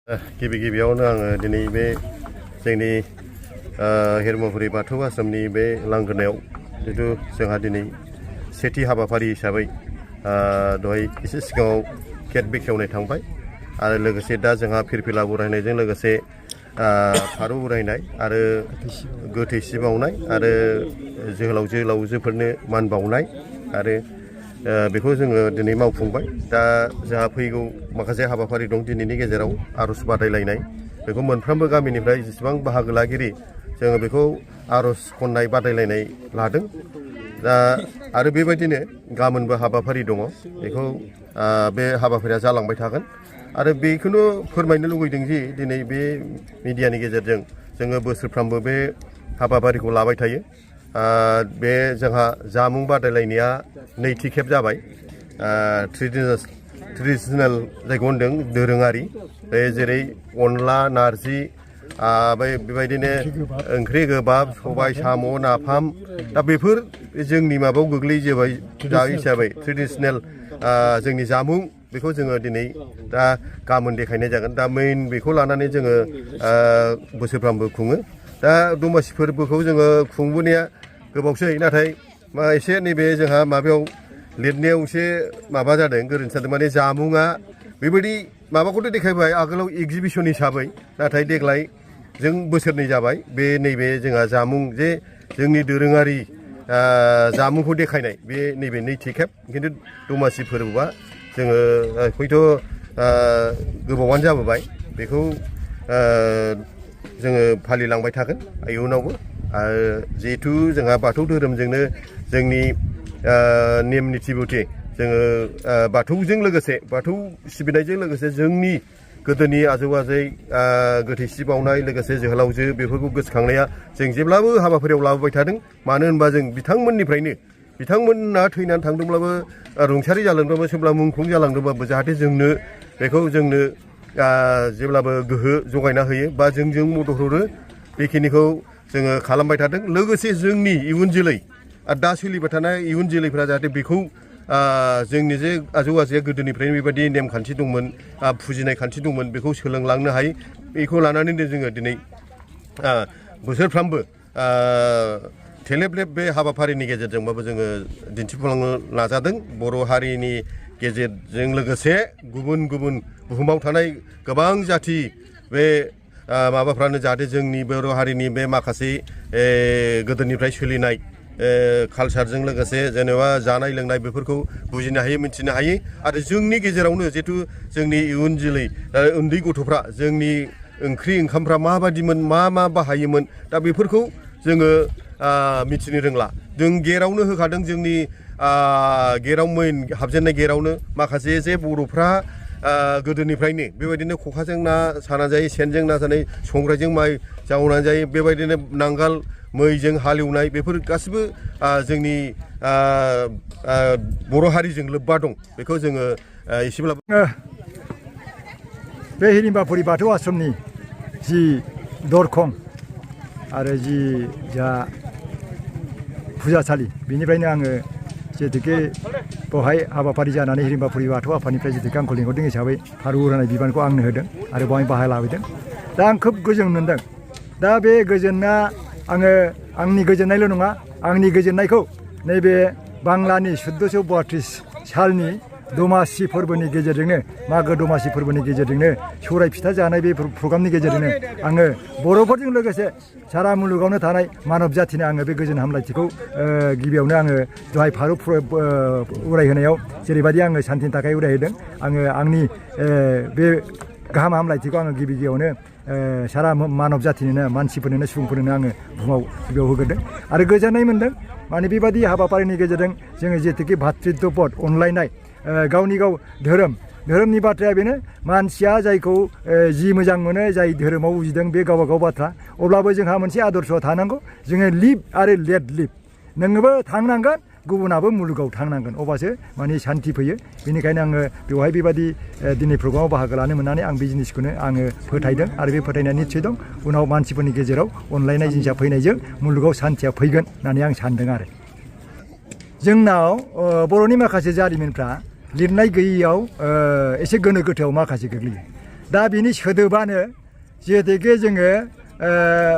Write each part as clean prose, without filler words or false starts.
गिबियावनो आङो दिनै बे जोंनि हेरमपुरी बाथौ आश्रमनि बे लांगोनायाव जिथु जोंहा दिनै सेथि हाबाफारि हिसाबै दहाय एसे सिगाङाव केट बेखेवनाय थांबाय आरो लोगोसे दा जोंहा फिरफिला उरायनायजों लोगोसे फारौ उरायनाय आरो गोथैसि बावनाय आरो जोहोलावजोफोरनो मान बावनाय आरो बेखौ जोङो दिनै मावफुंबाय। दा जोंहा फैगौ माखासे हाबाफारि दं दिनैनि गेजेराव आर'ज बादायलायनाय बेखौ मोनफ्रोमबो गामिनिफ्राय जेसेबां बाहागो लागिरि जोङो बेखौ आर'ज खन्नाय बादायलायनाय लादों। दा आरो बेबायदिनो गाबोनबो हाबाफारि दङ, बेखौ बे हाबाफारिया जालांबाय थागोन आरो बेखौनो फोरमायनो लुगैदों जि दिनै बे मिडियानि गेजेरजों जोङो बोसोरफ्रामबो बे हाबाफारिखौ लाबाय थायो। बे जोंहा जामुं बादायलायनाया नैथि खेब जाबाय। ट्रेडिसनेल जायखौ होनदों दोरोङारि, बे जेरै अनला नारजि बेबायदिनो ओंख्रि गोबाब सबाय साम' नाफाम, दा बेफोर जोंनि माबायाव गोग्लैजोबाय दा हिसाबै ट्रेडिसनेल जोंनि जामुं बेखौ जोङो दिनै दा गाबोन देखायनाय जागोन। दा मेइन बेखौ लानानै जोङो बोसोरफ्रामबो खुङो। दा दमासि फोरबोखौ जोङो खुंबोनाया गोबावसै, नाथाय एसे नैबे जोंहा माबायाव लिरनायाव एसे माबा जादों, गोरोन्थि जादों। माने जामुंआ बेबायदि माबाखौथ' देखायबाय आगोलाव एगजिबिसन हिसाबै, नाथाय देग्लाय जों बोसोरनै जाबाय बे नैबे जोंहा जामुं जे जोंनि दोरोङारि जामुंखौ देखायनाय बे नैबे नैथि खेब। खिन्थु दमासि फोरबोआ जोङो हयथ' गोबावानो जाबोबाय, बेखौ जोङो फालिलांबाय थागोन इयुनावबो। जिहेथु जोंहा बाथौ धोरोमजोंनो जोंनि नेम निथि मथे जोङो बाथौजों लोगोसे बाथौ सिबिनायजों लोगोसे जोंनि गोदोनि आजौ आजै गोथैसि बावनाय लोगोसे जोहोलावजो बेफोरखौ गोसोखांनाया जों जेब्लाबो हाबाफारियाव लाबोबाय थादों। मानो होनबा जों बिथांमोननिफ्रायनो बिथांमोना थैनानै थांदोंब्लाबो रुंसारि जालांदोंब्लाबो सोरबा मुंख्लं जालांदोंब्लाबो जाहाथे जोंनो बेखौ जोंनो जेब्लाबो गोहो जगायना होयो बा जोंजों मदद हरो, बेखिनिखौ जोङो खालामबाय थादों। लोगोसे जोंनि इयुन जोलै आरो दा सोलिबाय थानाय इयुन जोलैफ्रा जाहाथे बेखौ जोंनि जे आजौ आजैया गोदोनिफ्रायनो बेबायदि नेमखान्थि दंमोन, फुजिनाय खान्थि दंमोन, बेखौ सोलोंलांनो हायो। बेखौ लानानैनो जोङो दिनै बोसोरफ्रामबो थेलेबलेब बे हाबाफारिनि गेजेरजोंबाबो जोङो दिन्थिफुंलांनो नाजादों। बर' हारिनि गेजेरजों लोगोसे गुबुन गुबुन बुहुमाव थानाय गोबां जाथि बे माबाफ्रानो जाहाथे जोंनि बर' हारिनि बे माखासे गोदोनिफ्राय सोलिनाय कालसारजों लोगोसे जेनेबा जानाय लोंनाय बेफोरखौ बुजिनो हायो, मिथिनो हायो। आरो जोंनि गेजेरावनो जिहेथु जोंनि इयुन जोलै उन्दै गथ'फ्रा जोंनि ओंख्रि ओंखामफ्रा माबायदिमोन, मा बाहायोमोन, दा बेफोरखौ जोङो मिथिनो रोंला। जों गेटआवनो होखादों, जोंनि गेटआव मेइन हाबजेननाय गेटआवनो माखासे जे बर'फ्रा गोदोनिफ्रायनो बेबायदिनो खखाजों ना साना जायो, सेनजों ना सानाय, संग्रायजों माइ जावनानै जायो, बेबायदिनो नांगाल मैजों हालेवनाय, बेफोर गासिबो जोंनि बर' हारिजों लोब्बा दं। बेखौ जोङो एसेब्लाबो बे हिरिम्बापुरी बाथौ आश्रमनि जि दरखं आरो जि जा फुजासालि, बेनिफ्रायनो आङो जेथुके बेवहाय हाबाफारि जानानै हिरिम्बापुरी बाथौ आफादनिफ्राय जेथुके आंखौ लिंहरदों हिसाबै फारौ उरायनाय बिबानखौ आंनो होदों आरो बेवहाय बाहागो लाबोदों। दा आं खोब गोजोन मोनदों। दा बे गोजोनआ आङो आंनि गोजोननायल' नङा, आंनि गोजोननायखौ नैबे बांलानि 1432 सालनि दमासि फोरबोनि गेजेरजोंनो, मागो दमासि फोरबोनि गेजेरजोंनो, सौराय फिथा जानाय बे प्रग्रामनि गेजेरजोंनो आङो बर'फोरजों लोगोसे सारा मुलुगावनो थानाय मानब जाथिनो आङो बे गोजोन हामलायथिखौ गिबियावनो आङो दहाय फारौ उरायहोनायाव जेरैबायदि आङो सान्थिनि थाखाय उरायहोदों, आङो आंनि बे गाहाम हामलायथिखौ आङो गिबियावनो सारा मानब जाथिनोनो, मानसिफोरनोनो, सुबुंफोरनोनो आङो बुहुमाव गिबियाव होग्रोदों आरो गोजोननाय मोन्दों। माने बेबायदि हाबाफारिनि गेजेरजों जोङो जेथुके भातृत्वबोध, अनलायनाय, गावनि गाव धोरोमनि बाथ्राया बेनो, मानसिया जायखौ जि मोजां मोनो, जाय धोरोमाव उजिदों बे गावबा गाव बाथ्रा। अब्लाबो जोंहा मोनसे आदर्शआ थानांगौ, जोङो लिभ आरो लेट लिभ। नोङोबो थांनांगोन, गुबुनाबो मुलुगाव थांनांगोन, अब्लासो माने सान्थि फैयो। बेनिखायनो आङो बेवहाय बेबायदि दिनै प्रग्रामाव बाहागो लानो मोननानै आं बे जिनिसखौनो आङो फोथायदों आरो बे फोथायनाया निस्सय दं। उनाव मानसिफोरनि गेजेराव अनलायनाय जिनिसा फैनायजों मुलुगाव सान्थिया फैगोन होननानै आं सानदों। आरो जोंनाव बर'नि माखासे जारिमिनफ्रा लिरनाय गैयैयाव एसे गोनो गोथोआव माखासे गोग्लैयो। दा बिनि सोदोबानो जिहेतुके जोङो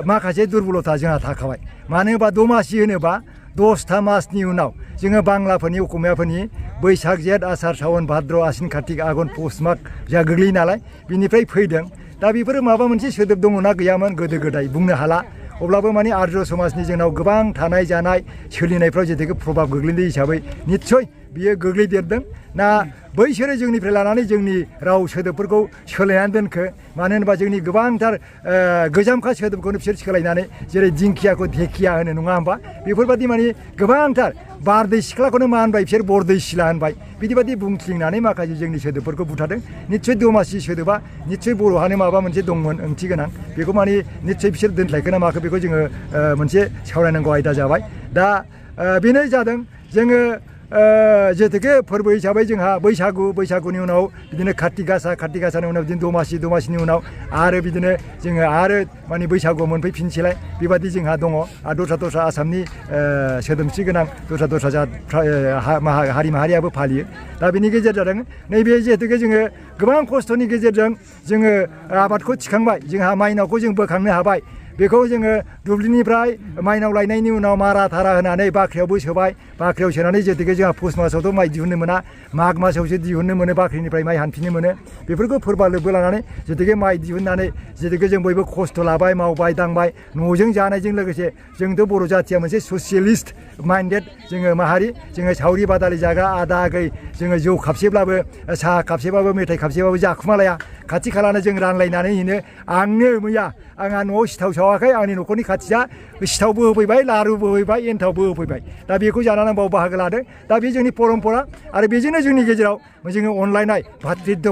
माखासे दुरबलथा जोंहा थाखाबाय मानो होनोबा दमासि होनोबा 10था मासनि उनाव जोङो बांलाफोरनि असमियाफोरनि बैसाग जेठ आसार सावन भाद्र आसिन कार्तिक आघन पुस माग जोंहा गोग्लैयो नालाय बिनिफ्राय फैदों दा बेफोरो माबा मोनसे सोदोब दङना गैयामोन गोदो गोदाय बुंनो हाला अब्लाबो माने आर्य समाजनि जोंनाव गोबां थानाय जानाय सोलिनायफ्राव जेथुके प्रभाब गोग्लैनाय हिसाबै निस्सय बियो गोग्लैदेरदों ना बैसोरो जोंनिफ्राय लानानै जोंनि राव सोदोबफोरखौ सोलायनानै दोनखो मानो होनोबा जोंनि गोबांथार गोजामखा सोदोबखौनो बिसोर सोलायनानै जेरै दिंखियाखौ धेकिया होनो नङा होमबा बेफोरबायदि माने गोबांथार बारदै सिख्लाखौनो मा होनबाय बिसोर बरदै सिला होनबाय बिदि बुंथिंनानै माखासे जोंनि सोदोबफोरखौ बुथारदों निस्सय दमासि सोदोबा निस्सय बर'हानो माबा मोनसे दंमोन ओंथि गोनां बेखौ माने निस्सय बिसोर दोनस्लायखोना माखो बेखौ जोङो मोनसे सावरायनांगौ आयदा जाबाय दा बेनो जादों जोङो जेथुके फोरबो हिसाबै जोंहा बैसागुनि उनाव बिदिनो काति गासानि उनाव बिदिनो दमासिनि उनाव आरो बिदिनो जोङो आरो माने बैसागुआव मोनफैफिनसैलाय बेबादि जोंहा दङ आरो दस्रा आसामनि सोदोमस्रि गोनां दस्रा हारि माहारियाबो फालियो दा बेनि गेजेरजों नैबे जिहेतुके जोङो गोबां खस्थ'नि गेजेरजों जोङो आबादखौ थिखांबाय जोंहा माइनावखौ जों बोखांनो हाबाय बेखौ जोङो दुब्लिनिफ्राय माइनाव लायनायनि उनाव मारा थारा होनानै बाख्रियावबो सोबाय बाख्रियाव सोनानै जेथुके जोंहा पुस मासावथ' माइ दिहुननो मोना माग मासावसो दिहुननो मोनो बाख्रिनिफ्राय माइ हानफिननो मोनो बेफोरखौ फोरबा लोब्बो लानानै जेथुके माइ दिहुननानै जेथुके जों बयबो खस्थ' लाबाय मावबाय दांबाय न'जों जानायजों लोगोसे जोंथ' बर' जाथिया मोनसे ससियेलिस्ट माइन्डेड जोङो माहारि जोङो सावरि बादालि जाग्रा आदा आगै जोङो जौ खापसेब्लाबो साहा खापसेबाबो मेथाइ खापसेबाबो जाखुमालाया खाथि खालानो जों रानलायनानै होनो आंनो मैया आंहा न'आव सिथाव सावाखै आंनि न'खरनि खाथिया सिथावबो होफैबाय लारुबो होफैबाय एन्थावबो होफैबाय दा बेखौ जानानै बाव बाहागो लादों दा बे जोंनि परम्परा आरो बेजोंनो जोंनि गेजेराव जोङो अनलायनाय भातृत्व